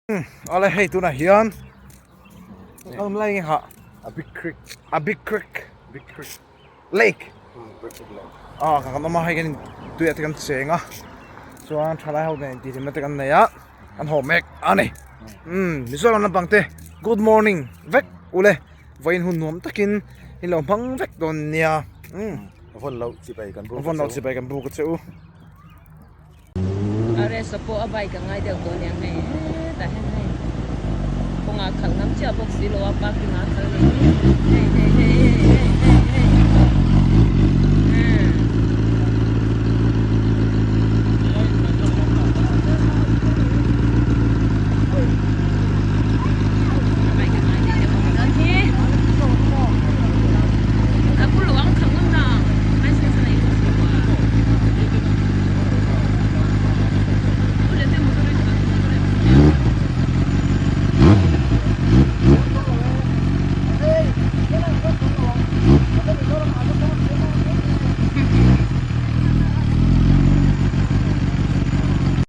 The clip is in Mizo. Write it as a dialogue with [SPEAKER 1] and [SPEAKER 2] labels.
[SPEAKER 1] Awle hei tunah hian awm lai nge hah
[SPEAKER 2] A big creek.
[SPEAKER 1] A big creek.
[SPEAKER 2] Big creek.
[SPEAKER 1] Lake.
[SPEAKER 2] Big creek lake.
[SPEAKER 1] Ah kan awm a hei kan tuiah te kan cheng a chuan thalai ho nen intihhlimna te kan nei a kan haw mek a ni. Umm Mizoram lampang te good morning vek ule vawiin hun nuam takin in lo hmang vek dawn nia. Umm
[SPEAKER 2] Vawn loh chibai kan buk a che u.
[SPEAKER 1] Vawn loh chibai kan buk a che u.
[SPEAKER 3] A rest a pawh a bike a ngai deuh tawh aniang hei hetah hian hei kawngah khalh ngam chiah bawk si lo a parking ah a khalh leh hi hei hei hei hei.